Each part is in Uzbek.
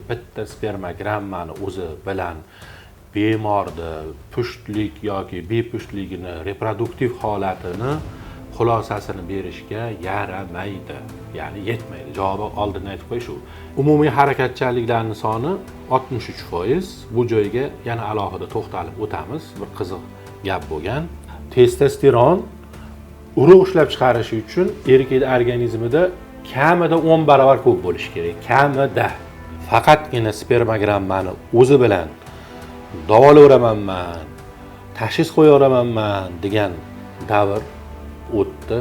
Bitta spermogrammani o'zi bilan bemorni pushtlik yoki bepushtligini, reproduktiv holatini xulosasini berishga yaramaydi. Ya'ni yetmaydi. Javobi oldindan aytib qo'yish shu. Umumiy harakatchanliklarning soni 63%. Bu joyga yana alohida to'xtalib o'tamiz. Bir qiziq gap bo'lgan. Testosteron urug' ishlab chiqarishi uchun erkak organizmida kamida 10 barobar ko'p bo'lishi kerak. Kamida. Faqatgina spermogrammani o'zi bilan davolaveramanman, tashxis qo'yaveramanman degan davr o'tdi.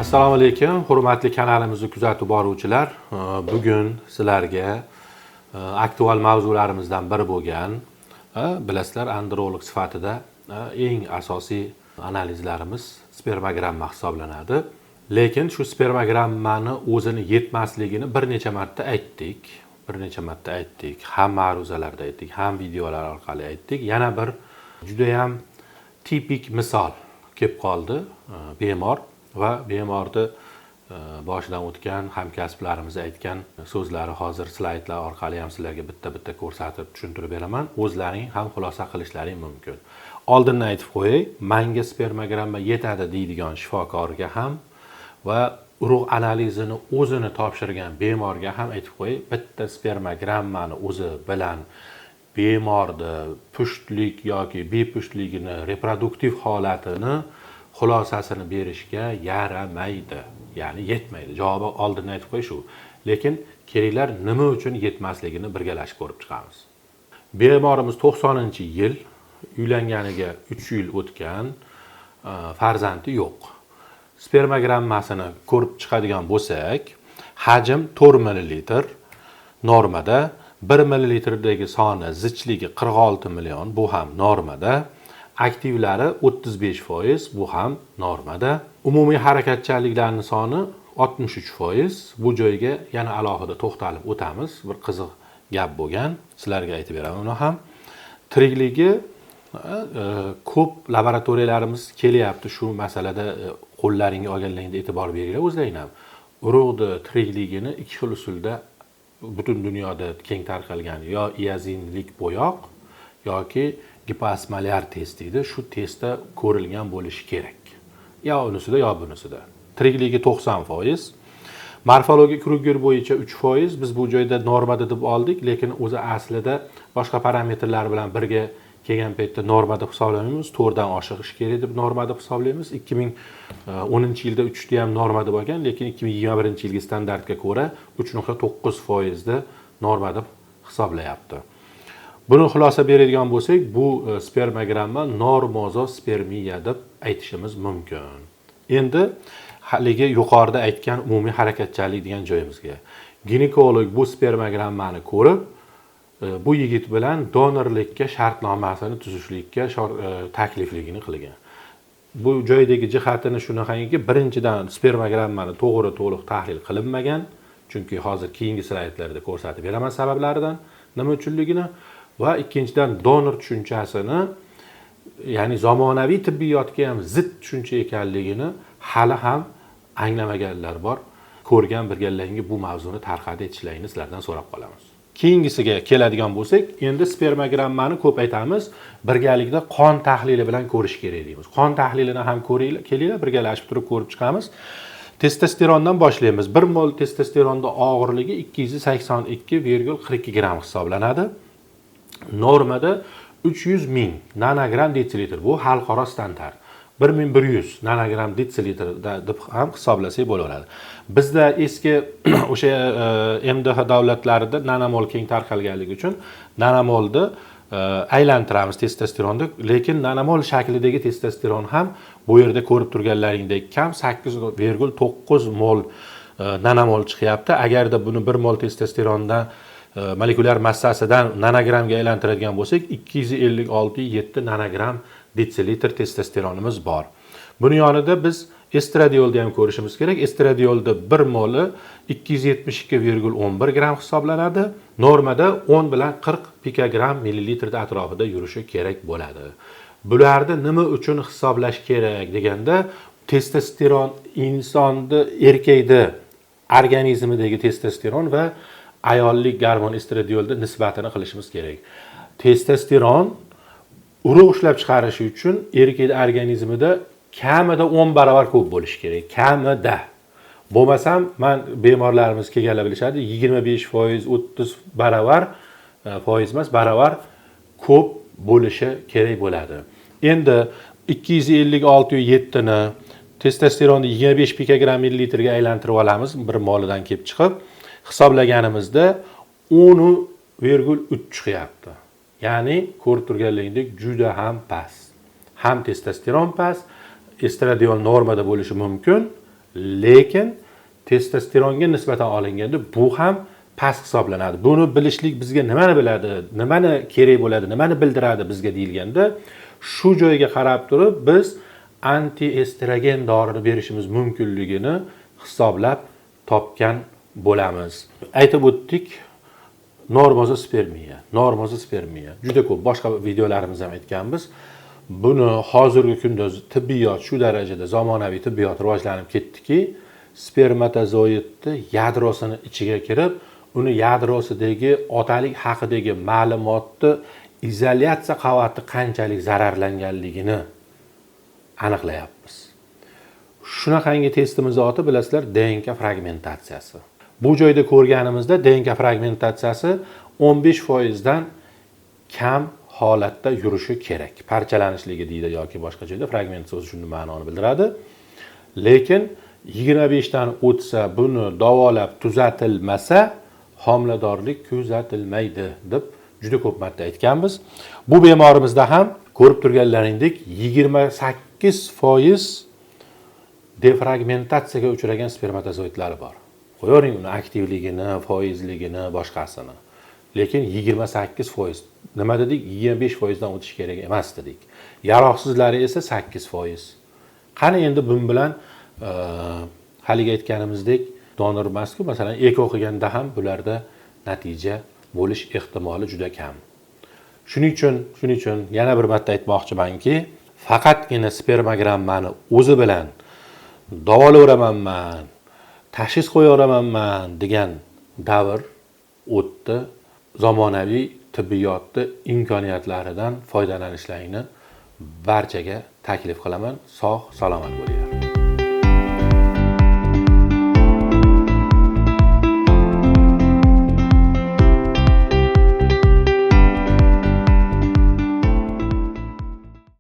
Assalomu alaykum, hurmatli kanalimizni kuzatib boruvchilar. Bugun sizlarga aktual mavzularimizdan biri bo'lgan, bilasizlar, androlog sifatida eng asosiy analizlarimiz spermogramma hisoblanadi. Lekin shu spermogrammani o'zini yetmasligini bir necha marta aytdik. Ham ma'ruzalarda aytdik, ham videolar orqali aytdik. Yana bir juda ham tipik misol kelib qoldi. Bemor va bemorni boshidan o'tgan hamkasblarimiz aytgan so'zlari hozir slaydlar orqali ham sizlarga bitta-bitta ko'rsatib tushuntirib beraman. O'zlaring ham xulosa qilishlaring mumkin. Oldindan aytib qo'yay, menga spermogramma yetadi deydigan shifokorga ham va urug' analizini o'zini topshirgan bemorga ham aytib qo'yay, bitta spermogrammani o'zi bilan bemorni pushtlik yoki bepushtligini, reproduktiv holatini xulosasini berishga yaramaydi. Ya'ni yetmaydi. Javobi oldindan aytib qo'yish shu. Lekin keraklar nima uchun yetmasligini birgalashib ko'rib chiqamiz. Bemorimiz 90-yil, uylanganiga 3 yil o'tgan, farzandi yo'q. Spermogrammasini ko'rib chiqadigan bo'lsak, hajm 4 ml normada, 1 mlldagi soni zichligi 46 million, bu ham normada. Aktivlari 35%, bu ham normada. Umumiy harakatchanliklarning soni 63%. Bu joyga yana alohida to'xtalib o'tamiz. Bir qiziq gap bo'lgan, sizlarga aytib beraman uni ham. Tirikligi ko'p laboratoriyalarimiz kelyapti shu masalada, qo'llaringga olganlaringda e'tibor beringlar o'zlaring ham. Urug'ni tirikligini ikki xil usulda butun dunyoda keng tarqalgan, yo iazinlik bo'yoq yoki gipoosmolyar test deydi. Shu testda ko'rilgan bo'lishi kerak. Yo unisida yo bunisida. Tirikligi 90%. Morfologik Kruger bo'yicha 3%. Biz bu joyda normada deb oldik, lekin o'zi aslida boshqa parametrlar bilan birga kelgan paytda norma deb hisoblamaymiz. 4 dan oshiq kerak deb norma deb hisoblaymiz. 2010-yilda 3 da ham norma deb olgan, lekin 2021-yilgi standartga ko'ra 3.9% da norma deb hisoblayapti. Buni xulosa beradigan bo'lsak, bu spermogramma normozospermiya deb aytishimiz mumkin. Endi haligi yuqorida aytgan umumiy harakatchanlik degan joyimizga. Ginekolog bu spermogrammani ko'rib, bu yigit bilan donorlikka shartnomasini tuzishlikka taklifligini qilgan. Bu joydagi jihatini shunaqangiki, birinchidan spermogrammani to'g'ri to'liq tahlil qilinmagan, chunki hozir keyingi slaydlarda ko'rsatib beraman sabablaridan nima uchunligini, va ikkinchidan donor tushunchasini, ya'ni zamonaviy tibbiyotga ham zid tushuncha ekanligini hali ham anglamaganlar bor. Ko'rgan bilganlaringga bu mavzuni tarqatib aytishlaringni sizlardan so'rab qolamiz. Keyingisiga keladigan bo'lsak, endi spermogrammani ko'p aytamiz, birgalikda qon tahlili bilan ko'rish kerak deymiz. Qon tahlilini ham ko'ringlar, kelinglar, birgalashib turib ko'rib chiqamiz. Testosterondan boshlaymiz. 1 mol testosteronning og'irligi 282,42 gramm hisoblanadi. Normada 300 ming nanogramm detsilitr, bu xalqaro standart. 1100 nanogramm detsilitr deb ham hisoblasak bo'laveradi. Bizda eski o'sha MDH davlatlarida nanomol keng tarqalganligi uchun nanomolni aylantiramiz testosteronni, lekin nanomol shaklidagi testosteron ham bu yerda ko'rib turganlaringdek kam 8,9 mol nanomol chiqyapti. Agarda buni 1 mol testosterondan molekulyar massasidan nanogrammga aylantiradigan bo'lsak, 256,7 nanogramm detsilitr testosteronimiz bor. Buni yonida biz estradiolni ham ko'rishimiz kerak. Estradiolda 1 moli 272,11 gramm hisoblanadi. Normada 10 bilan 40 pikogramm millilitrda atrofida yurishi kerak bo'ladi. Bularni nima uchun hisoblash kerak deganda, Testosteron insonni, erkakni organizmidagi testosteron va ayollik gormon estradiolda nisbatini qilishimiz kerak. Testosteron urug' ishlab chiqarishi uchun erkakning organizmida kamida 10 barobar ko'p bo'lishi kerak. Kamida. Bo'lmasam, man bemorlarimiz kelganlar bilishadi, 25%, 30 barobar, foiz emas, barobar ko'p bo'lishi kerak bo'ladi. Endi 256,7 ni testosteronni 25 pikogramm millilitrga aylantirib olamiz, bir molidan kelib chiqib hisoblaganimizda 10,3 chiqyapti. Ya'ni ko'rib turganlaringdek juda ham past. Ham testosteron past, estradiol normada bo'lishi mumkin, lekin testosteronga nisbatan olinganda bu ham past hisoblanadi. Buni bilishlik bizga nimani biladi, nimani kerak bo'ladi, nimani bildiradi bizga deyilganda, shu joyga qarab turib biz antiestrogen dorini berishimiz mumkinligini hisoblab topgan bo'lamiz. Aytib o'tdik, normozospermiya, normozospermiya juda ko'p boshqa videolarimiz ham aytganmiz. Buni hozirgi kunda tibbiyot shu darajada, zamonaviy tibbiyot rivojlanib ketdiki, spermatozoidni yadrosini ichiga kirib, uni yadrosidagi otalik haqidagi ma'lumotni izolyatsiya qavati qanchalik zararlanganligini aniqlayapmiz. Shunaqangi testimiz oti bilasizlar, DNK fragmentatsiyasi. Bu joyda ko'rganimizda DNK fragmentatsiyasi 15% dan kam holatda yurishi kerak. Parchalanishligi deydi yoki boshqa joyda fragment so'zi shunday ma'noni bildiradi. Lekin 25 dan o'tsa, buni davolab tuzatilmasa, homiladorlik kuzatilmaydi deb juda ko'p marta aytganmiz. Bu bemorimizda ham ko'rib turganlaringdek 28% defragmentatsiyaga uchragan spermatozoidlari bor. Qo'yavering uni aktivligini, foizligini, boshqasini. Lekin 28% nima dedik? 25% dan o'tish kerak emas dedik. Yaroqsizlari esa 8%. Qani endi bun bilan haligi aytganimizdek donor emas-ku, masalan, eko qilganda ham bularda natija bo'lish ehtimoli juda kam. Shuning uchun yana bir marta aytmoqchimanki, faqatgina spermogrammani o'zi bilan davolayveramanman, tashxis qo'yaveramanman degan davr o'tdi. Zamonaviy tibbiyotni imkoniyatlaridan foydalanishlaringni barchaga taklif qilaman. Sog' salomat bo'ling.